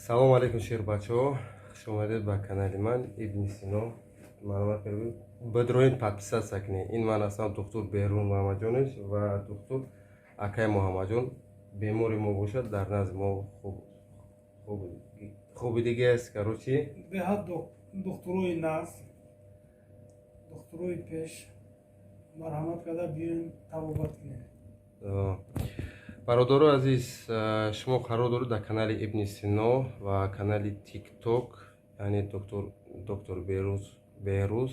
Салому алейкум, шербачаҳо, хушомадед ба канали ман, Ибни Сино. Маълумот бадроин, подписаться кунед. Ин ман ҳастам, духтур Беҳрун Муҳаммадҷонович, ва духтур акай Муҳаммадҷон. Бемори мо бошад, дар назди мо хуби диге аст, короче. Беҳад духтурои нағз, духтурои пеш, марҳамат карда биёен, табобат кунед. Бародаро азиз, шумо қарор доред дар канали Ибни Сино ва канали Тикток, яъне доктор Беҳрӯз.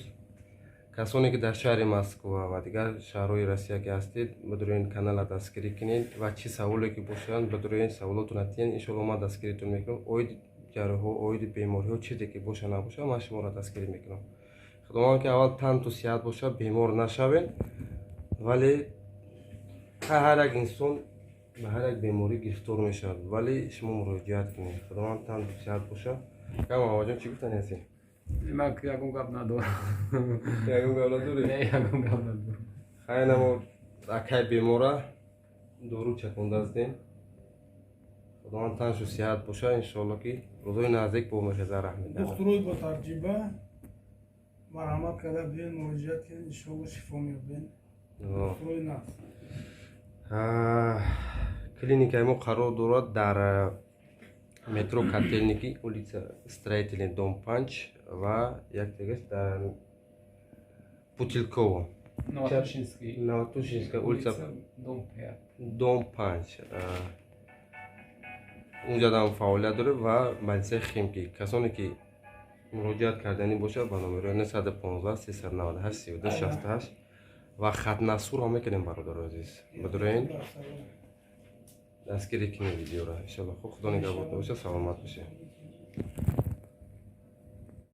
Касоне ки дар шаҳри Москва ва дигар шаҳрҳои Россия ки ҳастед, бидурен, канала дастгирӣ кунед ва чӣ саволе ки бошанд, бидурен, саволотона тиҳен. Иншоалло, ман дастгиритон мекунам. Оиди ҷарроҳиҳо, оиди бемориҳо, чизе ки боша набоша, ман шуморо дастгирӣ мекунам. Худованд ки аввал танту сиҳат бошад, бемор нашавед. Вале ҳар як инсон ба ҳар як беморӣ гирифтор мешавад, вале шумо муроҷиат кунед. Худованд танту сиҳат бошад. Ка Муҳаммадҷон, чӣ гуфтани ҳастӣ? Ман ягон гап надорам. Ягон гап надорӣ? Не, ягон гап надорам. Хайнамо, акай бемора дору чакондаастем. Худованд таншу сиҳат бошад. Иншоалло, ки рӯзои наздик бо мехеза раҳмет. Духтурои бо таҷриба, марҳамат карда биёен, муроҷиат кунед, иншоалло, шифо меёбед. Духтурои нағз. Клиникаи мо қарор дорад дар метро Котельники, улица Строителей, дом 5, ва як дигаш дар Путилково. Новотушинский. Новотушинская улица. Дом 5. Дом 5. Унҷадам фаъолият дорад ва больницаи Химки. Касоне ки муроҷиат карданӣ бошад, ба номерои 915 398 32 68 ва хатнасурро мекунем. Бародари азиз, бидуроен, дастгирӣ кунед видеоро, иншоалло. Хуб, Худо нигаҳбонтон бошад, саломат бошед.